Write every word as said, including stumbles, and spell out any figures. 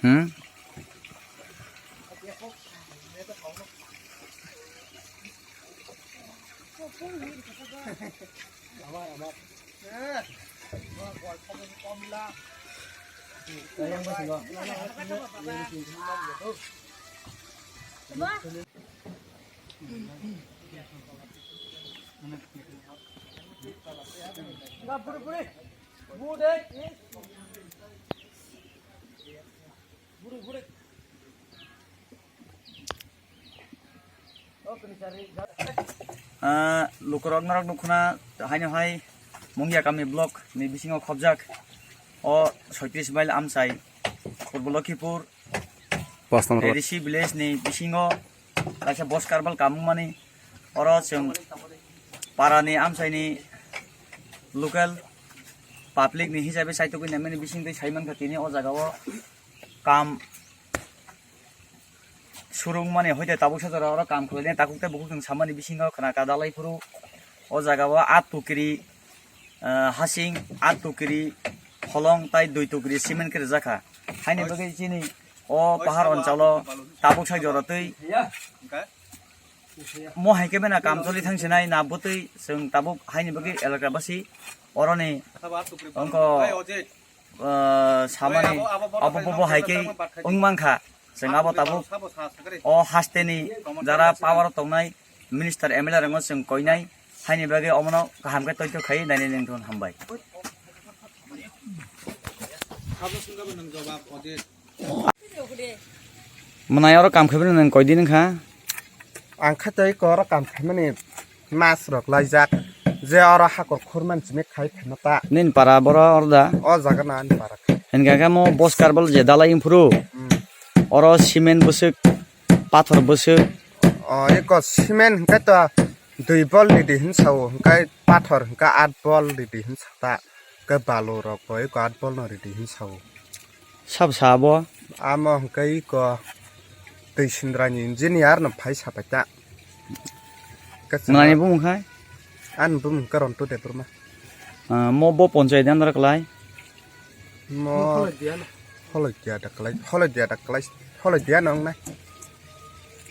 Hmm? Ah, lukurok norok nukhuna haino hai Mungia kami block ni bisingo khobjak o soitris mile amchai Purbo Lokhipur Pas number A D C village ni bisingo kaisa bos karbal kamung mani oro chwng para ni amchai ni local public ni hisabe saitugwi naimani bisingtwi saimankha tini o jaga o kam surung mani hoite tabuk sajora oro kam khwlaina takhuk tei bukhuk chwng samani bisingo khna kadalai phuru o jaga o aa tukiri, ah, hasing, aa tukiri holong tai dui tukiri cement khe rijak kha. Haini bagwi chini o pahar onchalo tabuk sajora twi mo hai khe bena kam choli thang sinai na bwtwi chwng tabuk haini bagwi elaka basi oroni ongko ah, samani abo bobo hai khe wng mankha. Chwng abo tabuk o hasteni jara power o tongnai minister M L A rokno chwng koinai, haini bagwi omono kaham khe toito khai nainai nengthun hambai. Mwnai oro kam khaibani nwng koidin wngkha? Ang khato eko oro kam khaimani mas rok laijak, je oro hakor khurmani simi khai khaima ta. Nini para boro oro da? O jaga na ani para kha. Hinkha khe mo bos karbal je dalai wngphuru, hmm, oro cement bwswk, pathor bwswk. O eko cement hinkhe to dui bol ridi hin sao, hinkhe pathor hinkhe at bol ridi hin sa ta. Khe balu rok bo eko at bol no ridi hin sao. Sabo sa abo? Amo hwnkhe eko twi sindrani engineer no phai sapai ta. Khe chwng Mwnani bumung khai? Ani bumung khe Rontu Debbarma. Ah, mo bo ponchayat ni under o kwlai? Mo Holodia da kwlai, Holodia da kwlai, Holodia no wngnai.